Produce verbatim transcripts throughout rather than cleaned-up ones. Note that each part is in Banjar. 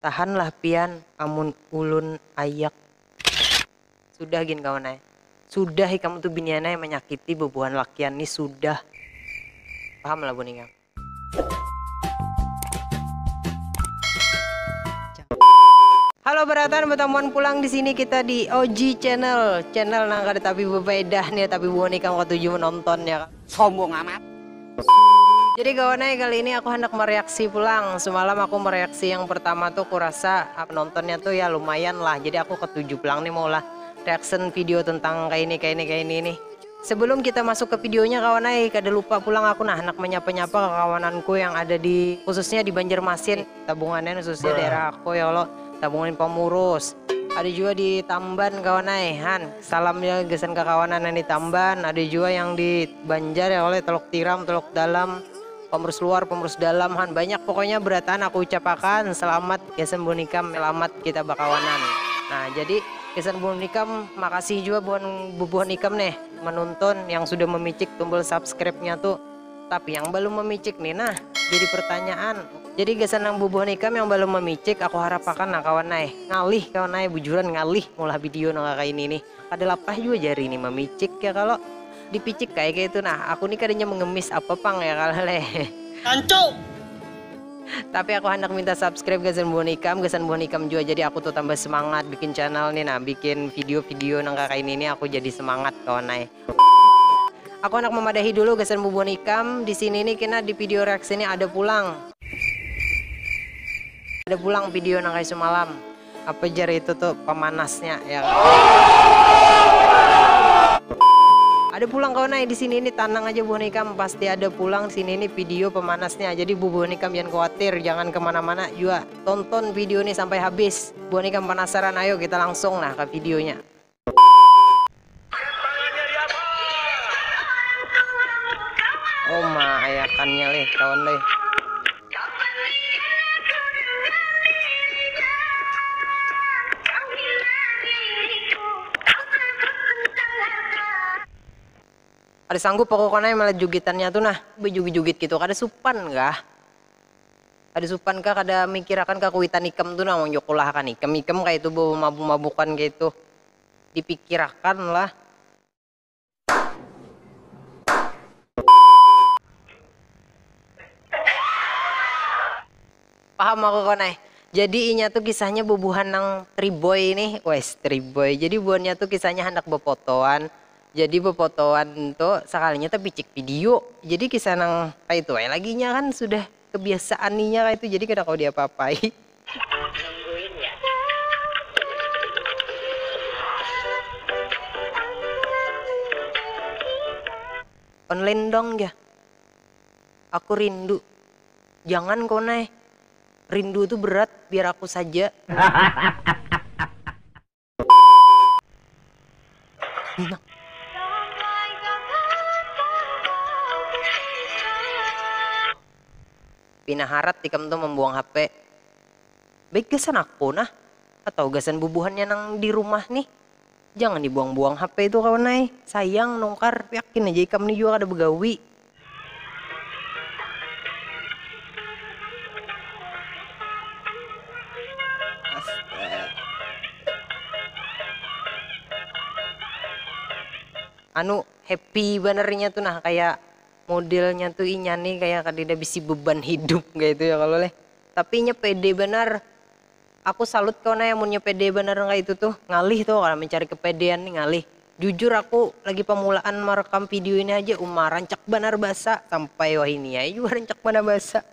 Tahanlah pian amun ulun ayak. Sudah gin kawan ai. Sudah ikam tu binian ai manyakiti bubuhan lakian ni sudah. Paham lah buning ikam. Halo beratan, bertamuan pulang di sini kita di O G Channel, channel nang kada tapi befaedah nih, tapi buhan ikam katuju menonton ya. Sombong amat. Jadi kawan ai, kali ini aku hendak mereaksi pulang. Semalam aku mereaksi yang pertama tuh kurasa penontonnya tuh ya lumayan lah. Jadi aku ketuju pulang nih maulah reaction video tentang kayak ini, kayak ini, kayak ini nih. Sebelum kita masuk ke videonya kawan ai, kada lupa pulang aku nah hendak menyapa-nyapa ke kawananku yang ada di, khususnya di Banjarmasin, tabungannya khususnya daerah aku ya Allah, tabungan pemurus. Ada juga di Tamban kawan ai, han. Salam ya gasan kakawanan yang di Tamban, ada juga yang di Banjar ya oleh Teluk Tiram, Teluk Dalam, pemurus luar, pemurus dalam, han. Banyak pokoknya berataan aku ucapakan selamat gasan buhan ikam, selamat kita bakawanan. Nah, jadi gasan buhan ikam, makasih juga buhan bubuhan ikam nih menonton yang sudah memicik tombol subscribe-nya tuh. Tapi yang belum memicik nih nah jadi pertanyaan. Jadi gasan nang bubuhan ikam yang belum memicik, aku harapakan nah kawan ai, ngalih kawan ai, bujuran ngalih mulah video nang kayak ini nih. Kada lapah juga jari ini memicik ya kalau dipicik kayak kayak itu nah. Aku nih kadanya mengemis apa pang ya kalau leh. Kancu. Tapi aku hendak minta subscribe gasan buhan ikam, gasan buhan ikam juga jadi aku tuh tambah semangat bikin channel nih nah, bikin video-video nang kayak ini nih aku jadi semangat kawan ai. Aku hendak memadahi dulu gasan bubuhan ikam. Di sini nih kena di video reaksi ini ada pulang. Ada pulang video nang kayak semalam. Apa jar itu tuh pemanasnya ya kan? Ada pulang kawan ai di sini ini, tenang aja buhan ikam, pasti ada pulang sini ini video pemanasnya. Jadi bubuhan ikam jangan khawatir, jangan kemana-mana juga, tonton video ini sampai habis. Buhan ikam penasaran, ayo kita langsung nah ke videonya. Oh ma ayakannya leh kawan leh. Kada sanggup aku kawan ai melihat jugitannya tuh nah, bejugit-jugit gitu, kada supan kah? Kada supan kah, kada mikirakan kakuitan ikam tuh nah, menyukulahakan ikam, ikam kayak itu mabuk-mabukan kayak itu. Dipikirakan lah. Paham aku kawan ai. Jadi inya tuh kisahnya bubuhan nang triboy nih, wes triboy. Jadi buhannya tuh kisahnya hendak bepotoan. Jadi bepotoan tuh sekalinya tapi cik video. Jadi kisah nang kayak itu ai lagi nya kan sudah kebiasaan inya kayak itu. Jadi kada kau diapa-apai. Online dong ya. Aku rindu. Jangan kau nae. Rindu tuh berat, biar aku saja. Pina harat ikam tuh membuang H P. Baik gasan aku nah, atau gasan bubuhannya nang di rumah nih. Jangan dibuang-buang H P itu kawan ai. Sayang nungkar, yakin aja ikam nih jua kada begawi. Anu happy banar inya tuh nah, kayak modelnya tuh inya nih kayak kadida bisi beban hidup kayak itu ya kalau leh. Tapi inya pede banar. Aku salut kawan ai amunnya pede banar nang kaitu tuh. Ngalih tuh kalau mencari kepedean nih ngalih. Jujur aku lagi pamulaan merekam video ini aja uma rancak banar basa sampai wahini ai jua rancak banar basa.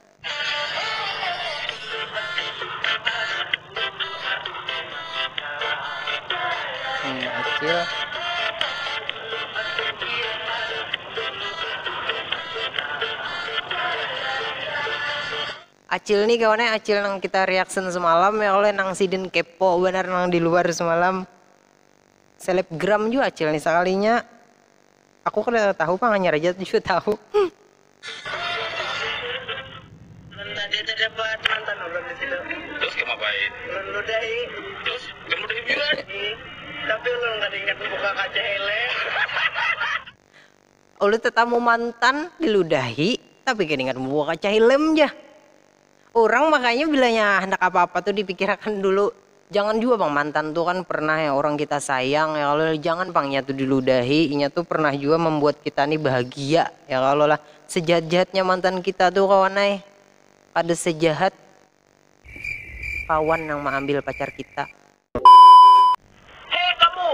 Hmm, acil. Acil nih kawan ai, acil nang kita reaction semalam ya kalau nang sidin kepo banar nang di luar semalam. Selebgram juga acil nih sekalinya. Aku kada tahu pang hanyar aja juga tahu. Ulun tadi terdapat mantan ulun di situ. Terus kamu apain? Ulun ludahi. Terus kamu ludahi juga? Tapi ulun kada ingat membuka kaca helm. Ulun tetamu mantan diludahi, tapi kada ingat membuka kaca helm ja. Orang makanya bilanya handak apa-apa tuh dipikirakan dulu. Jangan juga bang, mantan tuh kan pernah ya orang kita sayang ya, kalau jangan bang, inya tuh diludahi, inya tuh pernah juga membuat kita nih bahagia ya kalau lah. Sejahat-jahatnya mantan kita tuh kawan ai, kada sejahat kawan yang mengambil pacar kita. Hei kamu,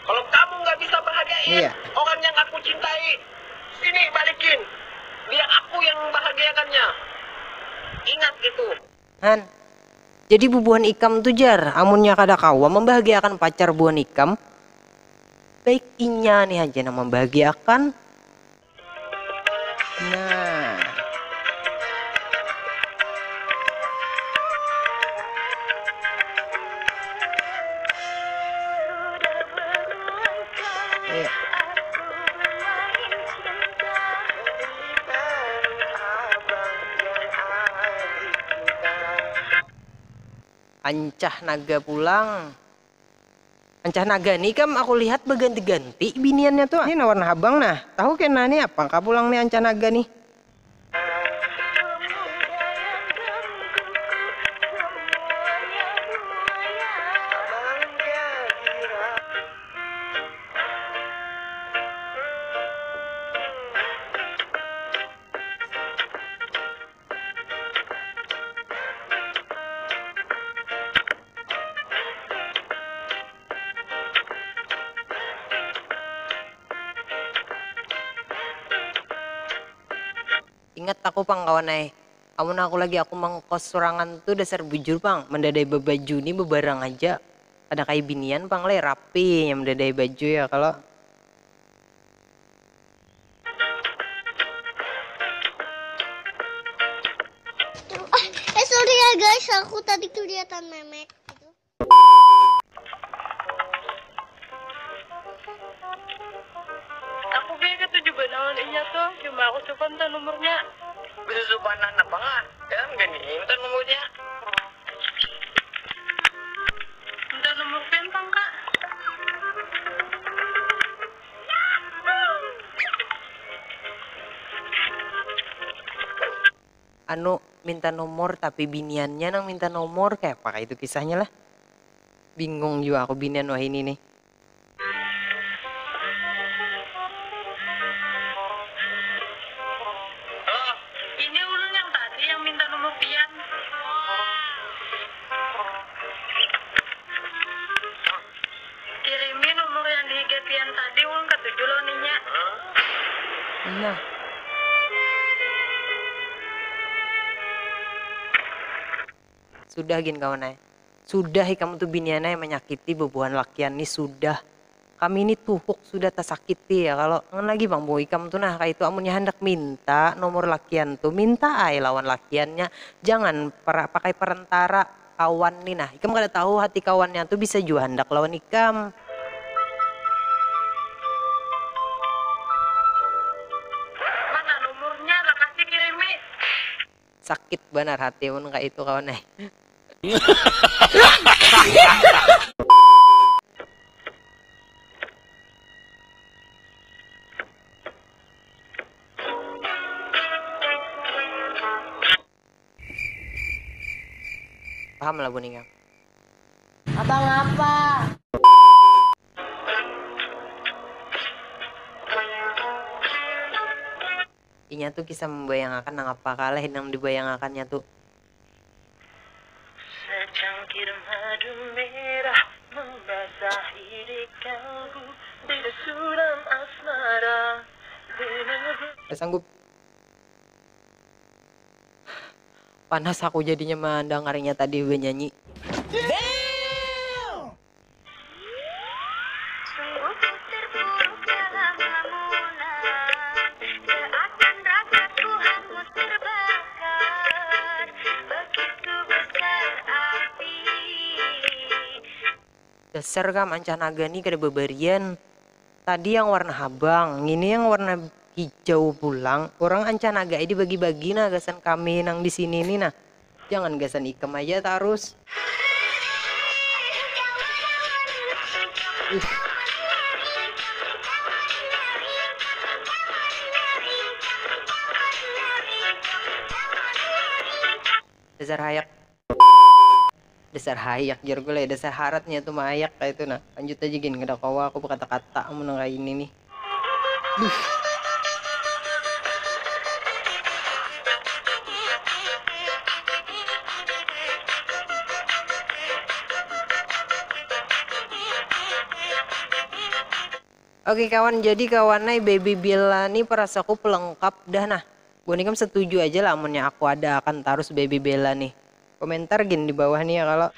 kalau kamu nggak bisa bahagiain Iya. orang yang aku cintai, sini balikin. Biar aku yang membahagiakannya. Ingat itu. Han, jadi bubuhan ikam tu jar, amunnya kada kawa membahagiakan pacar buhan ikam, baik inya nih haja nang membahagiakan. Nah. Iya. Ancah Naga pulang. Ancah Naga ni kam aku lihat baganti-ganti biniannya tuh. Ini nah warna habang nah. Tahu kena ni apa kah pulang ni Ancah Naga nih? Ingat aku pang kawan ai, amun aku lagi aku mangkos surangan tu dasar bujur pang, mandadai babaju ni babarang haja, kada kaya binian pang leh rapi inya mandadai baju ya kalo. Ah, eh sorry ya guys, aku tadi kelihatan memek gitu. Aku gaya ketuju banawan inya tuh, cuma aku suka minta nomornya. Bisa suka anak apa nggak? Dalam gini, minta nomornya. Minta nomor pin pang kak. Anu minta nomor tapi biniannya nang minta nomor, kaya apa kah itu kisahnya lah. Bingung jua aku binian wahini nih. Halo, ini ulun yang tadi yang minta nomor pian. Kirimi nomor yang di I G pian tadi, ulun katuju lawan inya. Nah. Sudah gin kawan ai. Sudah ikam tu binian ai manyakiti bubuhan lakian ni sudah. Kami ni tuhuk sudah tasakiti ya kalo. Jangan lagi pang bu ikam tu nah kaitu, amunnya handak minta nomor lakian tu minta ai lawan lakiannya. Jangan pakai perantara. Kawan ni nah, ikam kada tahu hati kawannya tu bisa jua handak lawan ikam. Mana nomornya, lakasi kirimi. Sakit banar hati mun kaitu kawan ai. Paham lah buning am. Apa ngapa? Inya tu kisah membayangakan nang apa kaleh nang dibayangakannya tu. Secangkir madu merah membasahi di kalbu, beda suram asmara. Kada sanggup. Panas aku jadinya mandangarnya tadi banyanyi. Dasar kam ancah naga ni kada babarian. Tadi yang warna habang, ngini yang warna hijau pulang. Orang ancah naga ai dibagi-bagi nah gasan kami nang di sini ni nah. Jangan gasan ikam aja tarus. Ih. Dasar hayak. Dasar hayak, jar gue lah, dasar haratnya tuh maayak kayak itu. Nah, lanjut aja gin, kada kawa aku berkata-kata amun nang kayak ini nih. Duh. Oke kawan, jadi kawan ai, Baby Bella ni perasaku pelengkap dah nah. Buhan ikam setuju aja lah amunnya aku ada akan tarus Baby Bella nih. Komentar gin di bawah nih ya kalau.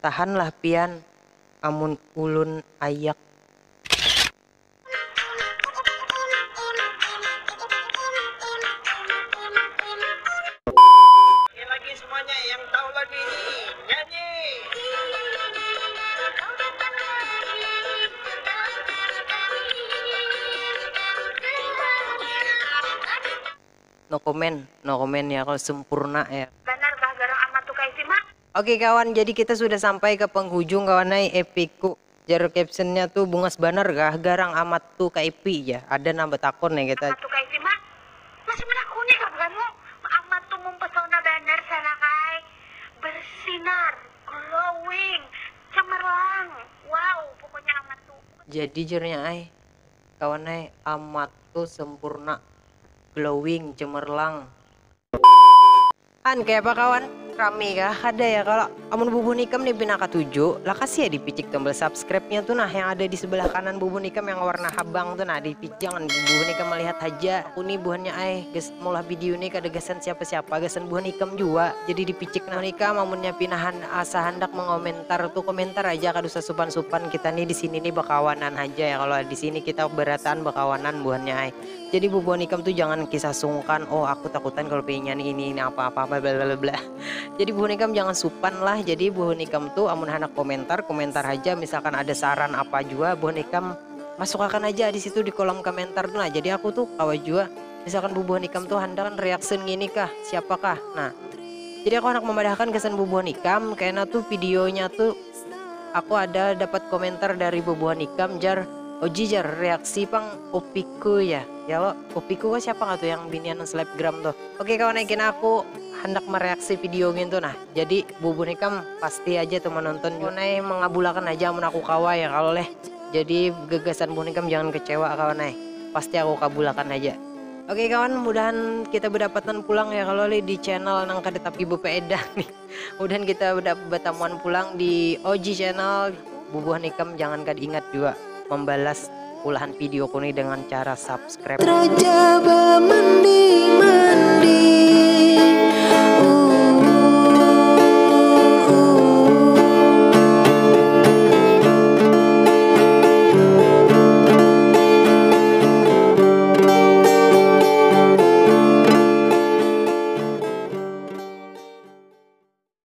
Tahanlah pian amun ulun ayak. Ini lagi semuanya yang tahu lagi nih, nyanyi. No comment, no comment ya kalau sempurna ya. Banar bah garang amat tu kaisi mak. Oke kawan, jadi kita sudah sampai ke penghujung kawan ai, epiku. Jar captionnya tuh bungas banar kah, garang amat tuh ka epi ya. Ada nang betakon ya kita. Amat tu kaisi mak. Masih menakuni kah bukanmu? Amat tu mempesona banar sanak ai. Bersinar, glowing, cemerlang. Wow, pokoknya amat tu. Jadi jarnya ai, kawan ai, amat tuh sempurna, glowing, cemerlang. An kayak apa kawan? Rame kah? Kada ya kalau amun bubuhan ikam nih pina katuju, lakasi ya dipicik tombol subscribe-nya tuh nah yang ada di sebelah kanan bubuhan ikam yang warna habang tuh nah, dipicik jangan bubuhan ikam melihat haja. Aku nih buhannya ai, gas maulah video nih kada gasan siapa-siapa, gasan buhan ikam jua. Jadi dipicik nah. Buhan ikam amunnya pinahan asa handak mengomentar tuh komentar aja, kada usah supan-supan, kita nih di sini nih bakawanan haja ya. Kalau di sini kita berataan bakawanan buhannya ai. Jadi bubuhan ikam tuh jangan kisah sungkan, oh aku takutan kalau pinya nih ini ini apa apa bla bla bla bla. Jadi bubuhan ikam jangan supan lah. Jadi bubuhan ikam tuh amun handak komentar, komentar aja, misalkan ada saran apa jua bubuhan ikam masukakan aja di situ di kolom komentar tuh. Nah, jadi aku tuh kawa jua misalkan bubuhan ikam tuh handak reaction ngini kah, siapa kah. Nah, jadi aku handak memadahkan kesan bubuhan ikam, kena tuh videonya tuh aku ada dapat komentar dari bubuhan ikam jar, oji jar reaksi pang opiku ya. Ya lo, opiku kah siapa kah tuh yang binian selebgram tuh? Oke kawan ai, kena aku handak mereaksi video gitu nah. Jadi bubuhan ikam pasti aja tuh menonton. Kawan ai, mengabulakan aja amun aku kawa ya kalau leh. Jadi gagasan bubuhan ikam jangan kecewa kawan ai. Pasti aku kabulakan aja. Oke kawan, mudahan kita berdapatan pulang ya kalau leh di channel nang kada tapi bepaedah nih. Mudahan kita udah batamuan pulang di O G channel. Bubuhan ikam jangan kada ingat jua membalas ulahan video ku nih dengan cara subscribe. Raja bamandi-mandi.